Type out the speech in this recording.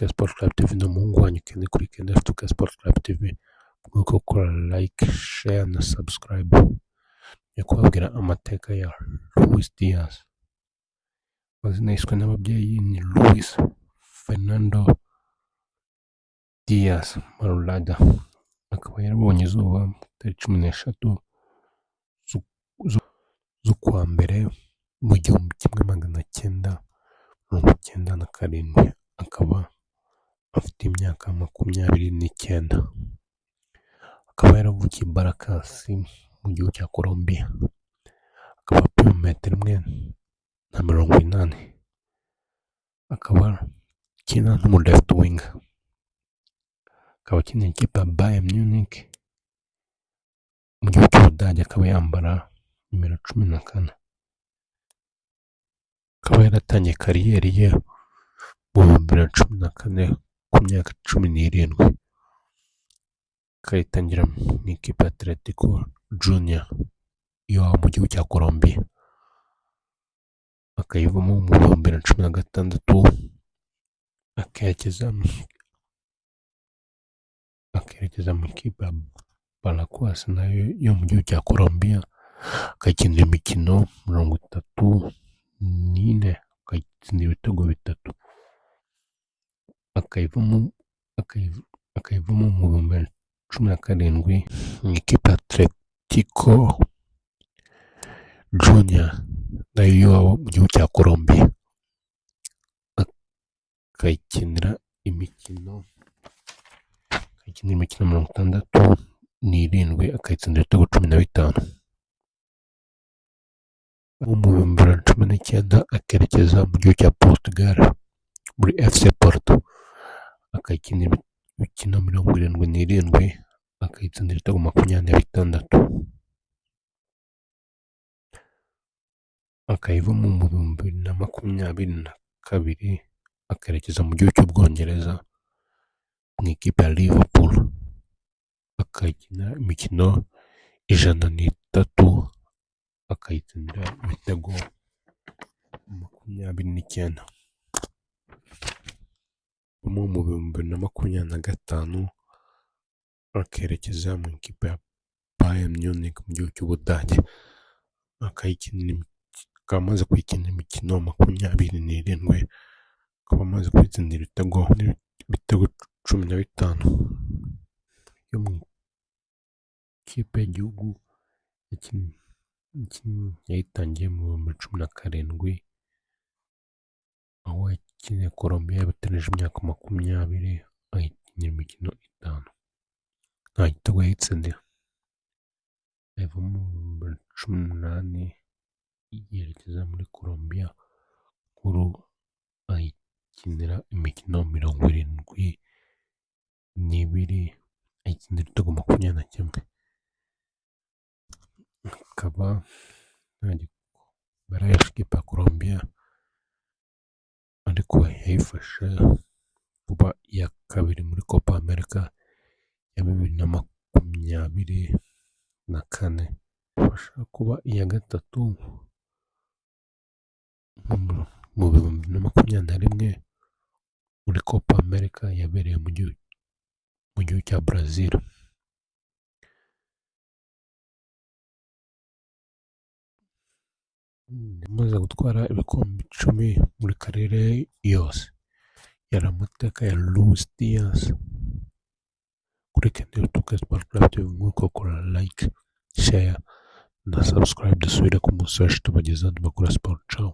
Sport Club TV. Ni umuhungu wanyu Kenny kuri Kenny F2K Sport Club TV. Mwibuke gukora like, share na subscribe. Ngiye kubabwira amateka ya Luis Diaz. Amazina yiswe n'ababyeyi ni Luis Fernando Diaz Marulanda. Akaba yarabonye izuba tariki 13 z'ukwa mbere mu 1997, akaba afite imyaka 29. Akaba yaravukiye i Barracas mu gihugu cya Colombia. Akaba apima metero 1.80. Akaba akina nk'umu left winger. Akaba akinira ikipe ya Bayern Munich mu gihugu cy'Ubudage, akaba yambara nimero 14. Akaba yaratangiye career ye mu 2014 ku myaka 17. Akayitangira mu ikipe ya Atletico Junior yo mu gihugu cya Colombia. Akayivamo mu 2016, akerekeza mu ikipe ya Barracas nayo yo mu gihugu cya Colombia, akayikinira imikino 34, akayitsindira ibitego bitatu. Akayivamo mu 2017 mu ikipe ya Atletico Junior nayo yo mu gihugu cya Colombia. Akayikinira imikino 67, akayitsindira ibitego 15. Mu 2019 akerekeza mu gihugu cya Portugal muri FC Porto, akayikinira imikino 77, akayitsindira ibitego 26. Akayivamo mu 2022, akerekeza mu gihugu cy'Ubwongereza mu ikipe ya Liverpool, akayikina imikino 103, akayitsindira ibitego 29. Mu 2025 akerekeza mu ikipe ya Bayern Munich mu gihugu cy'Ubudage, akayikinira, akaba amaze kuyikinira imikino 27, akaba amaze kuyitsindira ibitego 15. Yo mu ikipe y'igihugu yayitangiye mu 2017, aho yakiniye Colombia batarengeje imyaka 20, ayikinira imikino itanu, nta gitego yayitsindiye. Ayivamo mu 2018, yerekeza muri Colombia nkuru, ayikinira imikino 72, ayitsindira ibitego 21. Akaba nta gikombe arahesha ikipe ya Colombia, ariko yayifashe kuba iya kabiri muri Copa America ya 2024, ifasha kuba iya gatatu mu 2021 muri Copa America yabereye mu gihugu cya Brazil. Yamaze gutwara ibikombe 10 muri career yose. Yari amateka ya Luis Diaz kuri Kenny F2K Sport Club TV. Mwibuke gukora like, share na subscribe. Dusubire ku munsi w'ejo tubagezaho andi makuru ya siporo. Ciao.